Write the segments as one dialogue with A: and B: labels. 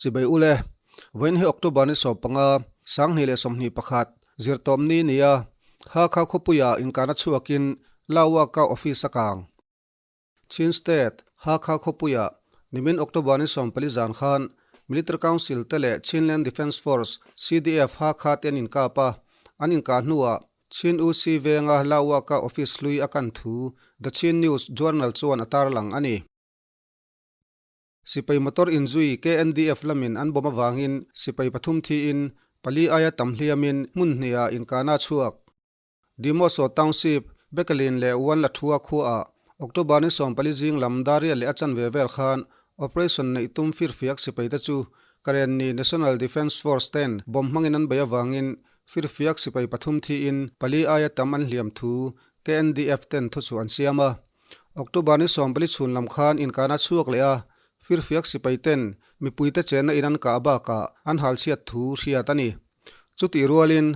A: Chibai ule, vawiin hi October ni 15, 2021, zirtawmni nia Hakha khawpuia inkana chhuakin Lauaka office a kang. Chin State, Hakha khawpuia nimin October ni 14 zan khan Military Council te leh Chinland Defence Force, CDF, Hakha te an inkap a, an inkah hnuah Chin UC venga Lauaka office hlui a kan thu The Chin News Journal chuan a tarlang a ni. Sipai motor inzui KNDF lamin an bawm avangin sipai pathum thiin pali aia tam hliamin hmun hnihah inkahna a chhuak. Dimoso Township, Bekelin leh Wanlathua khuaah October ni 14 zing lam Daria leh a chanve vel khan operation neih tum firfiak sipaite chu Karenni National Defence Force ten bomb hmangin an bei avangin firfiak sipai pathum thiin pali aia tam an hliam thu KNDF ten thuchhuah an siam a. October ni 14 chhun lam khan inkahna chhuak leh a firfiak sipai ten mipuite chenna in an kah bakah an halchhiat thu hriat a ni. Chutih rualin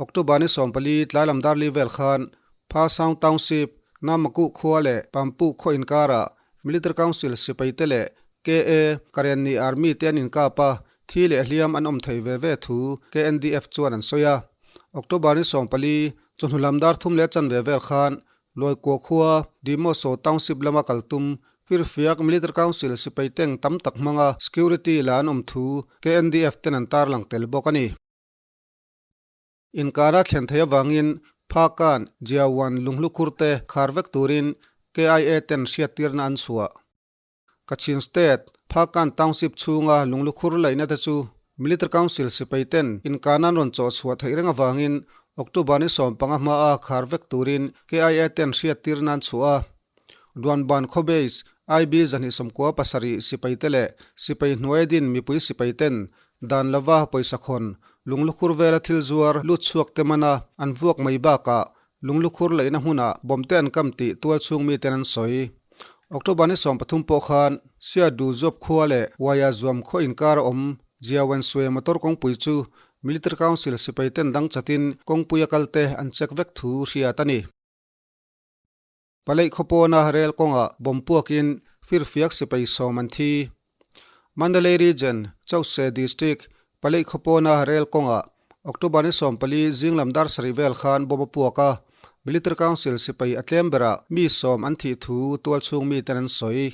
A: October ni 14 tlai lam darli vel khan Pha Saung Township, Namakuh khua leh Pampuh khaw inkarah Military Council sipaite leh KA, Karenni Army te an inkap a, thi leh hliam an awm thei ve ve thu KNDF chuan an sawi a. October ni 14 chawhnu lam dar thum leh chanve vel khan Luaikua khua Dimoso Township lama kal tum Firfiak Military Council sipai teng tam tak hmanga security la an awm thu KNDF ten an tarlang tel bawk a ni. Inkara thlen theih avangin Phakan, Jiawan, Lunghlukhur te khar vek turin KIA ten hriattirna an chhuah. Kachin State, Phakan Township chhunga Lunglukhur laihna te chu Military Council sipai ten inkana an rawn chawh chhuah theih reng avangin October ni 15 hmaa khar vek turin KIA ten hriattirna an chhuah a. Duanban khaw base IB 297 sipaite leh sipai hnuai din mipui sipai ten dan lova pawisa khawn lunglukhur vela thil zuar lut chhuak te mana an vuak mai bakah lunglukhur laihna hmunah bomb te an kam tih tual chhung miten an sawi. October ni 13 pawh khan Sia Du Zuap khua leh Waya Zuam khaw inkar a awm Jiawen Sue motor kawngpui chu Military Council sipai ten dang chatin kawngpui a kalte an check vek thu hriat a ni. Paleih khawpawna rel kawngah bomb puakin firfiak sipai sawm an thi. Mandalay Region, Chause District, Paleih khawpawna rel kawngah October ni 14 zinglam dar sarih vel khan bomb a puak a, Military Council sipai a tlem berah mi sawm an thih thu tualchhung miten an sawi.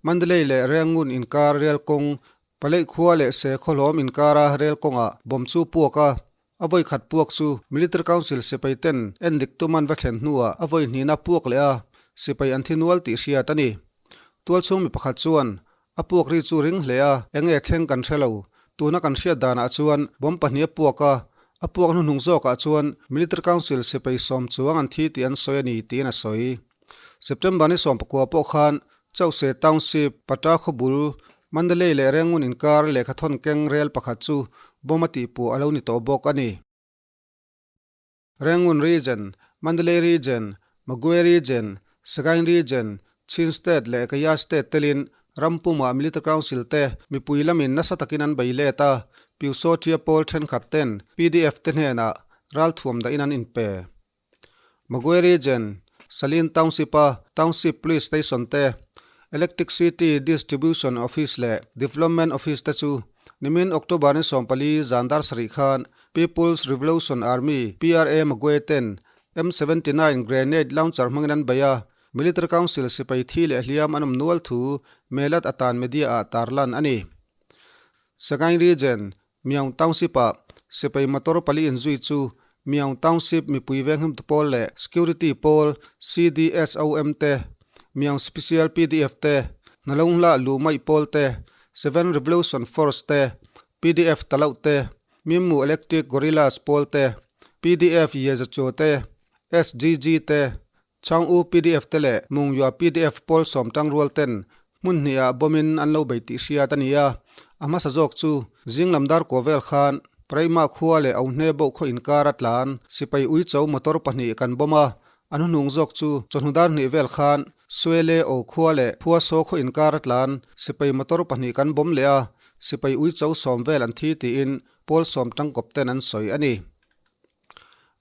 A: Mandalay leh Rangoon inkar rel kawng Paleih khua leh se khawhlawm inkara rel kawngah bomb chu puak a, a vawi khat puak chu Military Council sipai ten endik tum an va thlen hnuah a vawi hnihna puak leh a, sipai an thi nual tih hriat a ni. Tualchhung mi pakhat chuan a puak ri chu ring hle a, eng nge thleng kan hre lo, tuna kan hriat danah chuan bomb pahnih a puak a, a puak hnuhnung zawkah chuan Military Council sipai sawm chuang an thi tih an sawi a ni tiin a sawi. September ni 19 pawh khan Chause Township, Pata khawbul, Mandalay leh Rangoon inkar lehkhathawn keng rel pakhat chu bomb a tihpuah a lo ni tawh bawk a ni. Rangoon Region, Mandalay Region, Magway Region, Sagaing Region, Chin State leh Kayah State telin ram pumah Military Council te mipui lamin nasa takin an bei let a, Pyusawṭia pawl thenkhat ten PDF te hnenah ralthuam dahin an inpe. Magway Region, Salin Township-a Township Police Station te, Electric City Distribution Office leh Development Office te chu nimin October ni 14 zan dar sarih khan People's Revolution Army, PRA, Magway ten M79 grenade launcher hmangin an bei a, Military Council sipai thi leh hliam an awm nual thu Melat atan media-ah tarlan a ni. Sagaing Region, Myaung Township-ah sipai motor pali inzui chu Myaung Township mipui venghimtu pawl leh Security pawl CDSOM te, Myaung Special PDF te, Hnalonghla Luhmaih pawl te, Seven Revolution Force te, PDF Taloh te, Mimmu Electric Guerrillas pawl te, PDF Yezacho te, SGG te, Chang U PDF te leh Mungyua PDF pawl sawm tangrual ten hmun hnihah bawmin an lo bei tih hriat a ni a, a hmasa zawk chu zinglam dar kua vel khan Praima khua leh Auhne boh khaw inkar a tlan sipai uicho motor pahnih kan bawm a, a hnuhnung zawk chu chawhnu dar hnih vel khan Suele O khua leh Phuasaw khaw inkar a tlan sipai motor pahnih kan bawm leh a, sipai uicho sawm vel an thi tiin pawl sawm tangkawp ten an sawi a ni.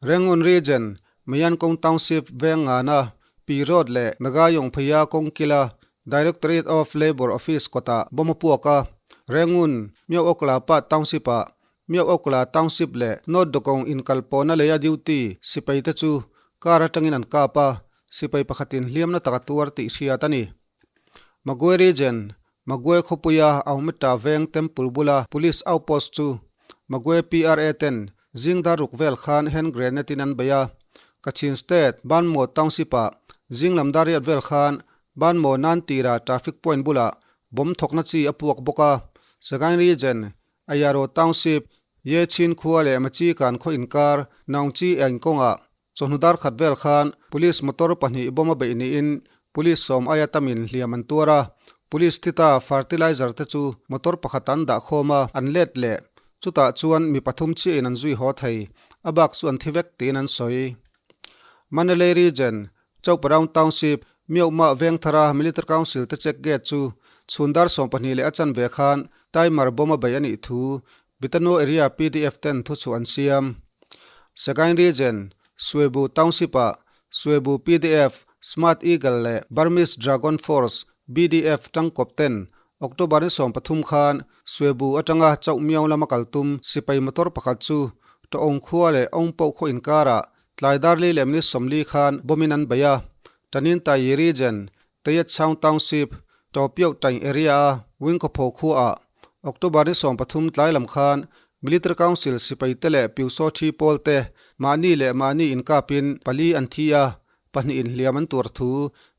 A: Rangoon Region, Mayankong Township veng ngana Pi Road leh Nagayong Phaya kawng kila Directorate of Labour Office kawtah bomb a puak a. Rangoon, Myo Okla Pa Township-ah Myo Okla Township leh North Dawkawng inkalpawhna leia duty sipai te chu car atangin an kap a, sipai pakhatin hliamna tak a tuar tih hriat a ni. Magwe Region, Magwe khawpuia Aumita veng temple bula police outpost chu Magwe PRA ten zingdar ruk vel khan hand grenade in an bei a. Kachin State, Banmaw Township-ah zing lam dar riat vel khan Banmaw nan tira traffic point bulah bomb thawkna chi a puak bawk a. Sagaing Region, Ayaro Township, Ye Chin khua leh Machi kan khaw inkar Naungchi Aing kawngah Chawhnu dar khat vel khan Police motor pahnih bomb a beih niin Police sawm aia tamin hliam an tuar a, Police thi ta fertilizer te chu motor pakhat an dah khawm a, an let leh. Chutah chuan mi pathum chiahin an zui haw thei, a bak chu an thi vek tiin an sawi. Mandalay Region, Chauparound Township, Myohmah Vengthara Military Council te check gate chu chhun dar 12 leh a chanve khan timer bomb a beih a nih thu Bitano Area pdf ten thuchhuah an siam. Sagaing Region, Swebu Township-ah Swebu pdf, Smart Eagle leh Burmese Dragon Force, BDF, tangkawp ten October ni 13 khan Swebu atanga Chauhmiau lama kal tum sipai motor pakhat chu Tawng khua leh Awngpoh khaw inkarah tlai dar li leh minute 40 khan bomb in an bei a. Tanintayi Region, Tayetchaung Township, Tawpiauh Taing area-a Wingkhawpho khuaah October ni 13 tlai lam khan Military Council sipai te leh Pyusaw Thi pawl te mahni leh mahni inkapin pali an thi a, pahnih inhliam an tuar thu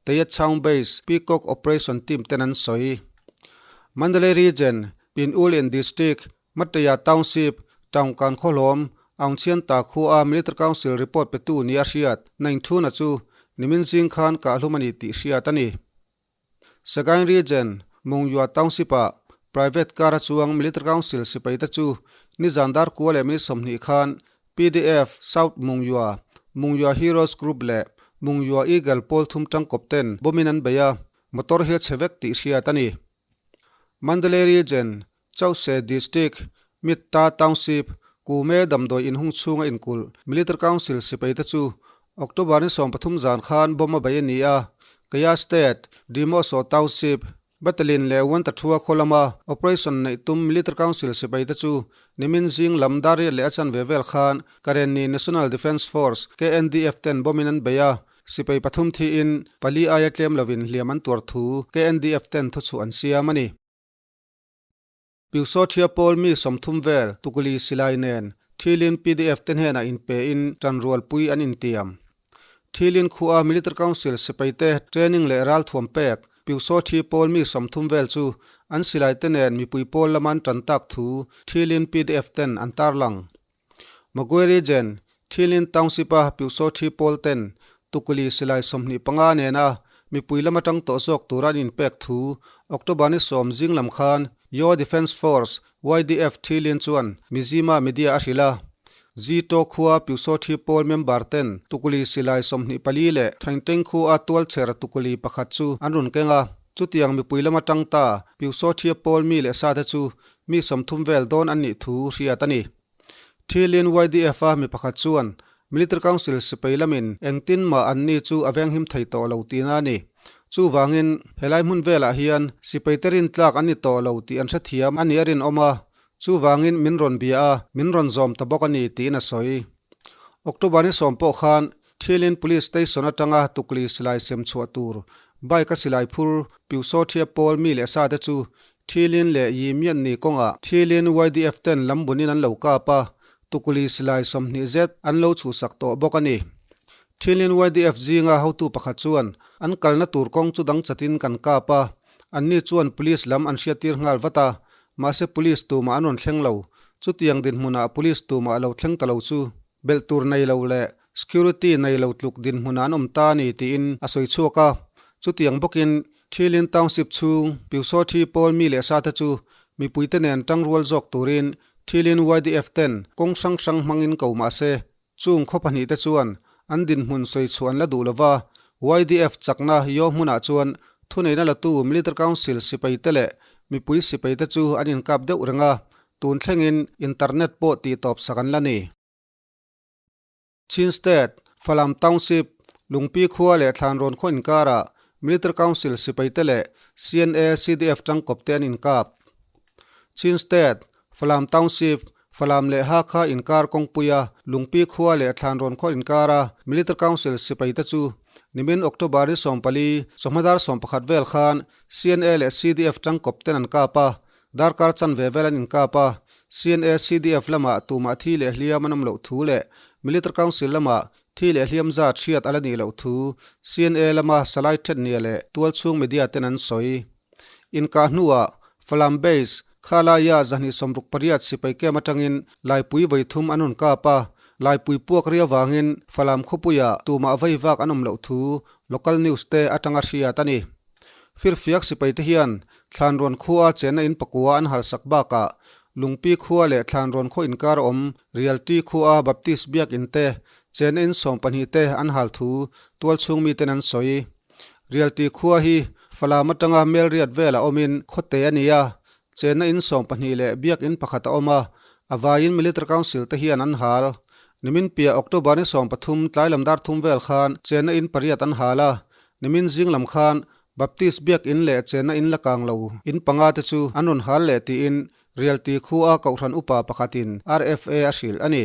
A: Tayetchaung Base Peacock Operation Team ten an sawi. Mandalay Region, Pinulin District, Mataya Township, Taungkan khawhlawm, Aungchhianta khua Military Council report petu nia hriat Naingthuna chu nimin zing khan kahlum a ni tih hriat a ni. Sagaing Region, Mungyua Township-ah private car a chuang Military Council sipai te chu nizan dar kua leh minute 20 khan PDF South Mungyua, Mungyua Heroes Group leh Mungyua Eagle pawl thum tangkawp ten bomb in an bei a, motor hi a chhe vek tih hriat a ni. Mandalay Region, Chause District, Mitta Township, Kume damdawi inhung chhunga inkulh Military Council sipai te chu October ni 13 zan khan bomb a bei a ni a, Kaya State, Demoso Township, Batalin leh Wantathua khaw lama operation neih tum Military Council sipai te chu nimin zing lam dar riat leh a chanve vel khan Karenni National Defence Force, KNDF, ten bomb in an bei a, sipai pathum thiin pali aia tlem lovin hliam an tuar thu KNDF ten thuchhuah an siam a ni. Pyusawthia pawl mi 30 vel Tukuli silai nen Thilin PDF te hnenah inpein tanrualpui an intiam. Thilin khua Military Council sipai te training leh ralthuam pek Pyusawthi pawl mi 30 vel chu an silai te nen mipui pawl lama an tan tak thu Thilin PDF ten an tarlang. Magwe Region, Thilin Township-a Pyusawthi pawl ten Tukuli silai 25 nena mipui lama tang tawh zawk tura an inpek thu October ni 10 zing lam khan Yaw Defence Force, YDF, Thilin chuan Mizzima media a hrilh a. Zito khua Pyusawthi pawl member ten Tukuli silai 24 leh Thaingteng khua tualchher Tukuli pakhat chu an rawn keng a. Chutiang mipui lama tang ta Pyusawthia pawl mi leh sa te chu mi 30 vel dawn an nih thu hriat a ni. Thilin YDF a mi pakhat chuan Military Council sipai lamin engtin mah an ni chu a venghim thei tawh lo tihna a ni. Chuvangin helai hmun velah hian sipai te rintlak an ni tawh lo tih an hrethiam a nih a rinawm a, chuvangin min rawn bia a, min rawn zawm ta bawk a ni tiin a sawi. October ni 10 pawh khan Thilin Police Station atanga tukli silai sem chhuah tur bike a silai phur Pyusawthia pawl mi leh sa te chu Thilin leh Yimian ni kawngah Thilin YDF ten lam bunin an lo kap a, tukuli silai 20 zet an lo chhuhsak tawh bawk a ni. Thilin YDF zinga hotu pakhat chuan an kalna tur kawng chu dang chatin kan kap a, anni chuan police lam an hriattir nghal vat a, mahse police tumah an rawn thleng lo. Chutiang dinhmunah police tumah a lo thleng ta lo chu belh tur nei lo leh security nei lo tluk dinhmunah an awm ta a ni tiin a sawi chhuak a. Chutiang bawkin Thilin Township chhung Pyusawthi pawl mi leh sa te chu mipuite nen tangrual zawk turin Thilin YDF ten kawng hrang hrang hmangin ko mah se chung khaw pahnih te chuan an dinhmun sawi chhuah an la duh lova, YDF chakna Yaw hmunah chuan thuneihna latu Military Council sipai te leh mipui sipai te chu an inkap deuh reng a, tun thlengin internet pawh tihtawp sak an la ni. Chin State, Falam Township, Lungpi khua leh Thlanrawn khaw inkarah Military Council sipai te leh CNA, CDF tangkawp te an inkap. Chin State, Falam Township, Falam leh Hakha inkar kawngpuia Lungpi khua leh Thlanrawn khaw inkara Military Council sipaite chu nimin October ni 14, chawhma dar 11 vel khan CNA leh CDF tangkawp ten an kap a, darkar chanve vel an inkap a. CNA, CDF lamah tumah thi leh hliam an awm loh thu leh Military Council lamah thi leh hliam zat hriat a la nih loh thu CNA lama Salai Thetnia leh tualchhung media ten an sawi. Inkah hnuah Falam Base, Khalaiah 268 sipai camp atangin Laipui vawi thum an rawn kap a, Laipui puak ri avangin Falam khawpuiah tumah vei vak an awm loh thu local news te atanga hriat a ni. Firfiak sipai te hian Thlanrawn khua chenna in pakua an halsak bakah Lungpi khua leh Thlanrawn khaw inkar awm Rialti khua Baptist biakinn te chenna in 12 te an hal thu tualchhung miten an sawi. Rialti khua hi Falam atanga Melriat velah awmin khawte a ni a, chenna in 12 leh biakinn pakhat a awm a, a vaiin Military Council te hian an hal. Nimin piah October ni 13 tlai lam dar thum vel khan chenna in pariat an hal a, nimin zing lam khan Baptist biakinn leh chenna in la kang lo in panga te chu an rawn hal leh tiin Rialti khua Kohhran upa pakhatin RFA a hrilh a ni.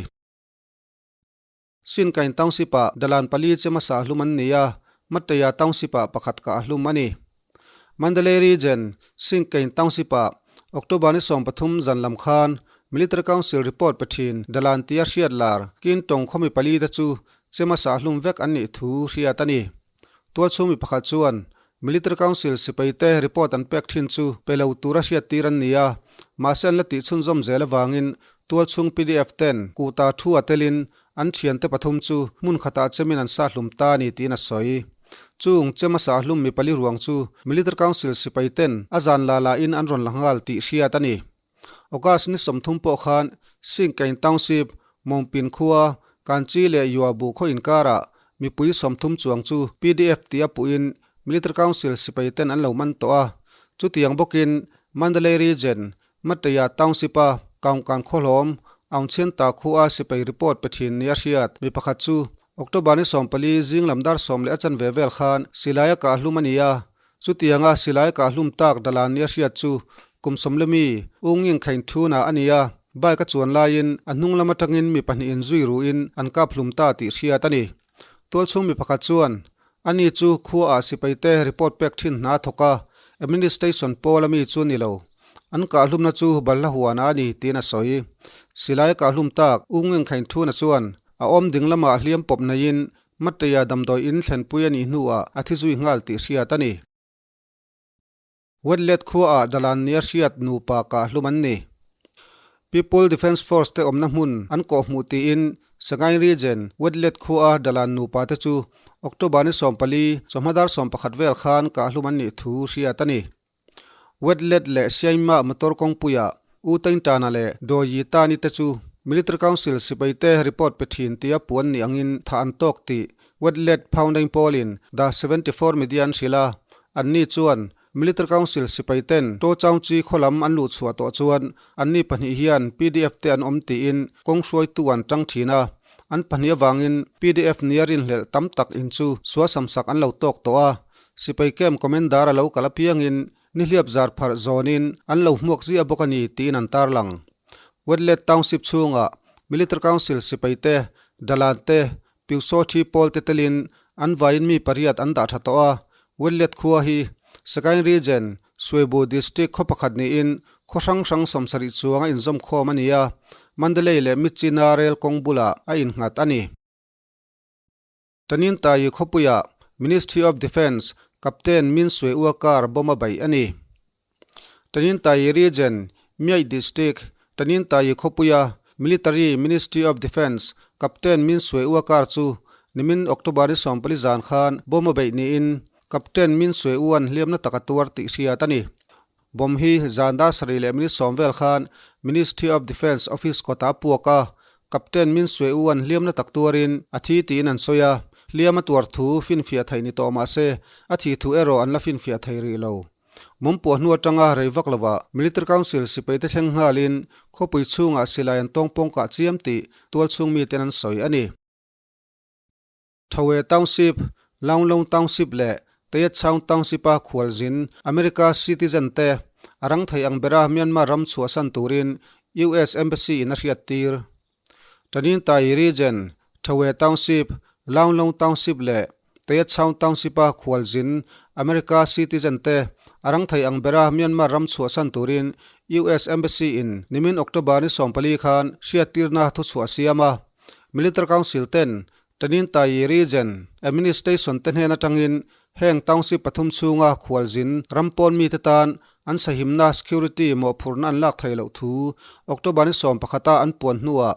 A: Sinkain Township-ah dalan pali che hmasa hlum an ni a, Matteia Township-ah pakhat kah hlum a ni. Mandalay Region, Sinkain Township-ah October ni 13 zan lam khan Military Council report pe thin dalan tia hriat lar Kintawng khawmi pali te chu che hmasa hlum vek an nih thu hriat a ni. Tualchhung mi pakhat chuan Military Council sipaite report an pek thin chu pe lo tura hriat tir an ni a, mahse an la tih chhunzawm zel avangin tualchhung pdf ten kuta thu a telin an thiante pathum chu hmun khatah chemin an sa hlum ta a ni tiin a sawi. Chung chem a sa hlum mi pali ruang chu Military Council sipai ten a zan la la in an rawn la nghal tih hriat a ni. August ni 30 pawh khan Singkain Township, Mawngpin khua, Kanchi leh Yuabu khaw inkarah mipui 30 chuang chu pdf tih a puhin Military Council sipai ten an lo man tawh a. Chutiang bawkin Mandalay Region, Matteia Township-a Kaungkan khawhlawm Aungchhianta khua sipai report pe thin nia hriat mi pakhat chu October ni 14 zing lam dar sawm leh a chanve vel khan silaia kah hlum a ni a. Chutianga silai kah hlum tak dalan nia hriat chu kum sawmle mi U Nging Khain Thuna a ni a, bike a chuan laiin a hnung lam atangin mi pahnihin zui ruhin an kap hlum ta tih hriat a ni. Tualchhung mi pakhat chuan ani chu khuaah sipaite report pek thin hna a thawk a, administration pawl a mi chu ni lo. An kah hlumna chu balhla huana a ni tiin a sawi. Silai kah hlum tak U Nging Khain Thuna chuan a awm ding lamah hliam pawp neiin Matteia damdawi in thlenpui a nih hnuah a thi zui nghal tih hriat a ni. Wetlet khuaah dalan nia hriat nupa kah hlum an ni. People Defence Force te awmna hmun an kawhhmuh tiin Sagaing Region Wetlet khuaa dalan nupa te chu October ni 14 chawhma dar 11 vel khan kah hlum an nih thu hriat a ni. Wetlet leh Siaima motor kawngpuiah U Taintana leh Dawi Tani te chu Military Council sipaite report pe thin tia puan ni angin thah an tawk tih Wetlet Founding Pawlin The 74 Media an hrilh a. Anni chuan Military Council sipaiten To Chaungchi khaw lam an luh chhuah tawh chuan anni pahnih hian pdf te an awm tiin kawng hruaitu an tang thin a. An pahnih avangin pdf nia rinhlelh tam tak in chu suasamsak an lo tawk tawh a. Sipai camp commander a lo kal apiangin nihliap zar pharh zawnin an lo hmuak ziah bawk a ni tiin an tarlang. Wetlet Township chhungah Military Council sipai te, Dalan te, Pyusawthi thi pawl te telin an vaiin mi pariat an dah tha tawh a. Wetlet khua hi Sagaing Region, Suibu District khaw pakhat niin khaw hrang hrang 70 chuang a inzawm khawm a ni a, Mandalay leh Myitkyina rel kawng bulah a innghat a ni. Tanintayi khawpuiah Ministry of Defence Captain Min Swe Ua car bomb a baih a ni. Tanintayi Region, Myaik District, Tanintayi khawpuia Military Ministry of Defence Captain Min Swe Ua car chu nimin October ni 14 zan khan bomb a baih niin Captain Min Swe Ua'n hliamna taka tuar tih hriat a ni. Bomb hi zan dar sarih leh minute sawm vel khan Ministry of Defence office kawtah a puak a, Captain Min Swe U an hliamna tak tuarin a thi tiin an sawi a, hliam a tuar thu finfiah theih ni tawh mah se a thih thu erawh an la finfiah thei rih lo. Bomb puah hnu atanga rei vak lovah Military Council sipaite thleng nghalin khawpui chhungah silai an tawngpawng kah chiam tih tualchhung miten an sawi a ni. Thawe Township, Launglong Township leh Tayatchaung Township-a khualzin America citizen te A rang thei ang bera Myanmar ram chhuahsan turin US Embassy in a hriattir. Tanintay Region, Thawe Township, Launglong Township leh Tayatchaung Township-a khualzin America citizen te a rang thei ang bera Myanmar ram chhuahsan turin US Embassy in nimin October ni 14 khan hriattirna thuchhuah a siam a. Military Council ten Tanintay Region Administration te hnen atangin heng township pathum chhunga khualzin ram pawn mite tan an sahimna security mawhphurhna an lak theih loh thu October ni 11 a an puan hnuah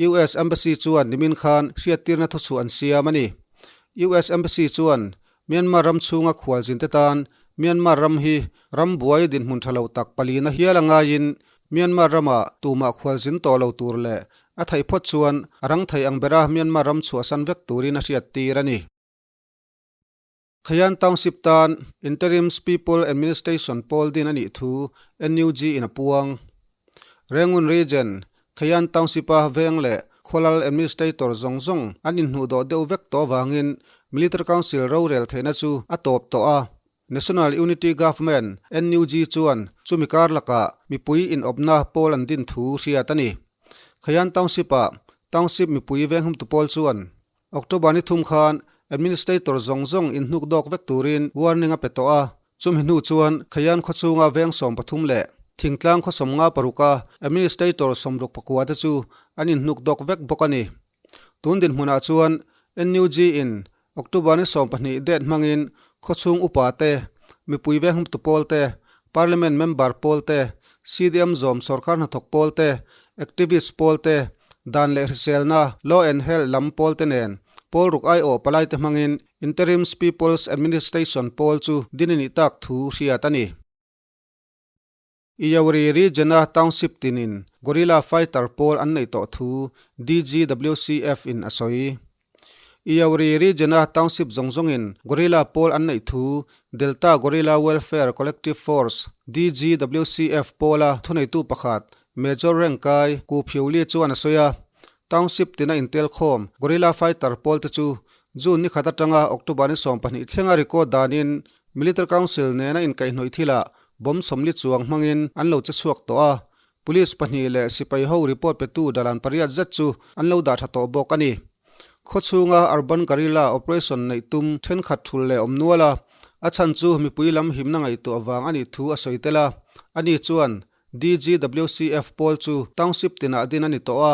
A: US Embassy chuan nimin khan hriattirna thuchhuah an siam a ni. US Embassy chuan Myanmar ram chhunga khualzin te tan Myanmar ram hi ram buai dinhmun tha lo tak palina hial a ngaiin Myanmar ramah tumah khualzin tawh lo tur leh a theih phawt chuan a rang thei ang bera Myanmar ram chhuahsan vek turin a hriattir a ni. Khayan Township tan Interim People Administration pawl din a nih thu NUG in a puang. Rangoon Region, Khayan Township-a veng leh Khawlal Administrator zawng zawng an inhnuhdawh deuh vek tawh avangin Military Council rorel theihna chu a tawp tawh a. National Unity Government, NUG, chuan chumi kar lakah mipui inawpna pawl an din thu hriat a ni. Khayan Township-ah Township mipui venghumtu pawl chuan October ni thum khan Administrator zawng zawng inhnuk dawk vek turin warning a pe tawh a, chumi hnu chuan Khayan khawchhunga veng 13 leh Thingtlang khaw 56 a Administrator 64 te chu an inhnuk dawk vek bawk a ni. Tun dinhmunah chuan NUG in October ni 12 date hmangin khawchhung upa te, mipui venghumtu pawl te, Parliament member pawl te, CDM zawm sorkar hnathawk pawl te, activist pawl te, dan leh hriselna, law and health, lam pawl te nen pawl ruk aiawh palai te hmangin Interim People's Administration pawl chu din a nih tak thu hriat a ni. Iyawri Region-a township tinin Guerrilla Fighter pawl an neih tawh thu DGWCF in a sawi. Iyawri Region-a township zawng zawngin Guerrilla pawl an neih thu Delta Guerrilla Welfare Collective Force, DGWCF, pawla thuneitu pakhat, Major Rengkai Ku Phiuli chuan a sawi a. Township tina intelkhawm Guerrilla Fighter pawlte chu June ni khat atanga October ni 12 thlenga record danin Military Council nena inkaihhnawih thilah bomb 40 chuang hmangin an lo che chhuak tawh a. Police pahnih leh sipai ho report petu dalan pariat zet chu an lo dah tha tawh bawk a ni. Khawchhunga Urban Guerrilla Operation neih tum thenkhat thul leh awm nual a, a chhan chu mipui lam himna ngaihtuah vang a nih thu a sawi tel a. Ani chuan DGWCF pawl chu Township tinah din a ni tawh a,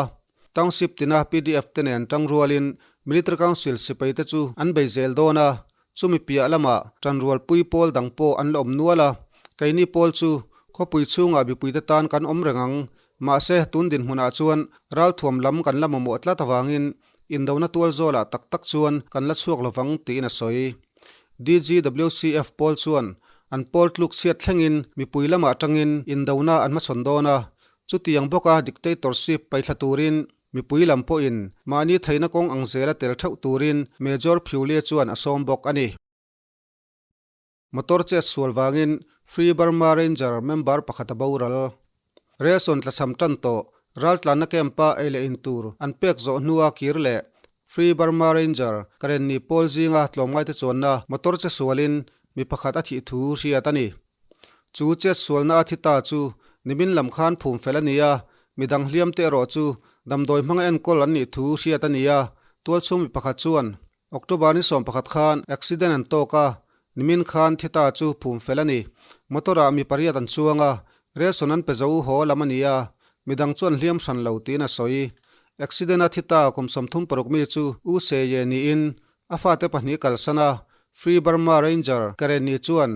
A: Township tina PDF te nen tangrualin Military Council sipai te chu an bei zel dawn a, Chumi piah lamah tanrualpui pawl dang pawh an la awm nual a, keini pawl chu khawpui chhungah mipuite tan kan awm reng ang. Mahse, tun dinhmunah chuan ralthuam lam kan la mamawh tlat avangin indona tual zawlah tak tak chuan kan la chhuak lovang tiin a sawi. DGWCF pawl chuan an pawl tluk chhiat thlengin mipui lamah atangin indona an hmachhawn dawn a, chutiang bawka dictatorship paihthla turin Mipui lam pawhin mahni theihna kawng ang zela tel theuh turin Major Phiulie chuan a sawm bawk a ni. Motor chet sual vangin Free Burma Ranger member pakhat a boral. Relson tlachham tan tawh raltlanna camp-a ei leh in tur an pek zawh hnua kir leh Free Burma Ranger Karenni pawl zinga tlawmngaite chuanna motor che sualin mi pakhat a thih thu hriat a ni. Chu chet sualna a thi ta chu nimin lam khan phum fel a ni a, midang hliam te erawh chu damdawi hmanga enkawl an nih thu hriat a ni a, tualchhung mi pakhat chuan October ni 11 khan accident an tawk a, nimin khan thi ta chu phum fel a ni. Motor ah mi pariat an chuang a, ration an pe zo haw lam a ni a, midang chuan hliam hran lo tiin a sawi. Accident a thi ta kum 36 mi chu U Seye niin A fate pahnih kalsan a, Free Burma Ranger Karenni chuan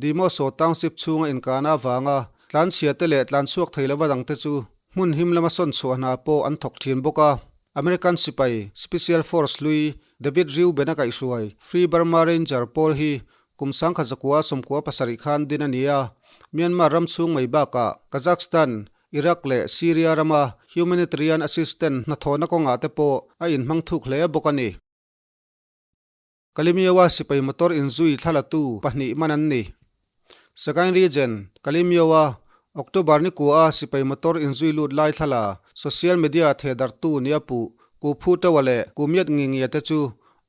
A: Demoso Township chhunga inkahna avanga tlanchhia te leh tlanchhuak thei lova dangte chu hmun him lama sawn chhuah hna pawh an thawk thin bawk a. American sipai Special Force hlui David Reuben a kaihhruai Free Burma Ranger pawl hi kum 1997 khan din a ni a, Myanmar ram chhung mai bakah Kazakhstan, Iraq leh Syria rama humanitarian assistance hnathawhna kawngah te pawh a inhmang thuk hle bawk a ni. Kalimioa sipai motor inzui thlalatu pahnih man an ni. Sagaing Region, Kalimioa, October ni kua a sipai motor inzui lut lai thlala social media thehdarhtu nia puh Ku Phu Tawa leh Ku Myat Ngi Ngia te chu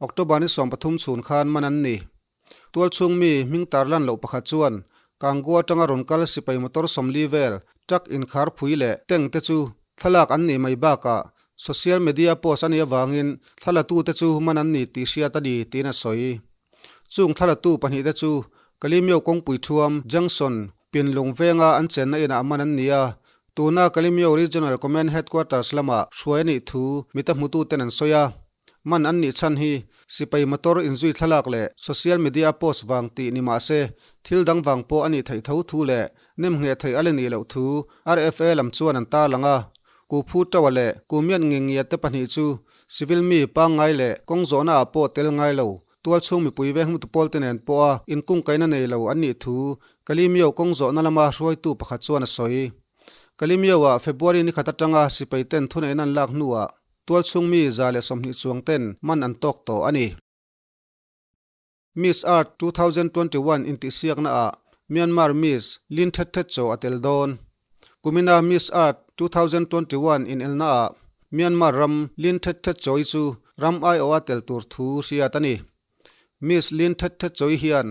A: October ni 13 chhun khan man an ni. Tualchhung mi hming tarlan loh pakhat chuan Kangua atanga rawn kal sipai motor 40 vel truck inkhar phui leh tank te chu thlalak an nih mai bakah social media post a nih avangin thlalatute chu man an ni tih hriat a ni tiin a sawi. Chung thlalatu pahnihte chu Kalimyo kawngpui thuam Junction Pinlung venga an chenna inah man an ni a, tuna Kalimyo Regional Command Headquarters lamah hruai a nih thu mita hmututen an sawi a. Man an nih chhan hi sipai motor inzui thlalak leh social media post vang tih ni mah se, thil dang vang pawh a nih theih tho thu leh nem ngheh theih a la nih loh thu RFA lam chuan an tarlang a. Ku Phu Tawa leh Ku Mian Nge Ngia te pahnih chu civil mi pangngai leh kawng zawhna ah pawh tel ngai lo, tualchhung mipui veng hmutu pawl te nen pawha inkungkaihna nei lo an nih thu Kalimyo kawng zawhna lama hruaitu pakhat chuan a sawi. Kalimyo-ah February ni khat atanga sipai ten thuneihna an lak hnuah Tualchhung mi 120 chuang ten man an tawk tawh a ni. Miss Earth 2021 intihsiakna ah Myanmar Miss Lin Thet Thet chaw a tel dawn. Kumina Miss Earth 2021 inelna ah Myanmar ram Lin Thet Thet chawi chu ram aiawh a tel tur thu hriat a ni. Miss Lin Thet Thet Choi hian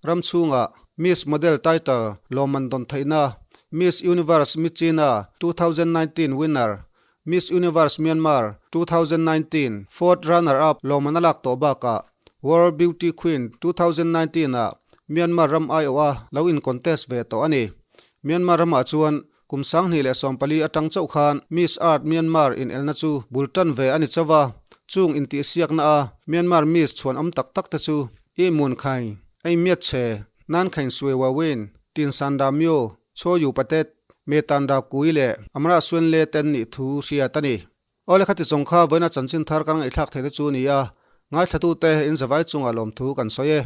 A: ram chhungah Miss Model title lawmman dawn theihna, Miss Universe Myitkyina 2019 winner, Miss Universe Myanmar 2019 fourth runner-up lawmman a lak tawh bakah World Beauty Queen 2019 ah Myanmar ram aiawha lo in contest ve tawh a ni. Myanmar ramah chuan Kum 2014 atang chauh khan Miss Earth Myanmar inelna chu bul tan ve a ni chauh a, chung intihsiakna a Myanmar Miss chhuan awm tak tak te chu I Mun Khaing, Ei Miat Che, Nan Khaing Swe Wa Win, Tin San Ra Myo, Chaw Yu Patet, Me Tan Ra Kui leh Amra Suen Le ten nih thu hriat a ni. Awle khati zawng kha vawiina chanchin thar kan ngaihthlak theih te chu a ni a, ngaithlatute in zavai chungah lawmthu kan sawi e.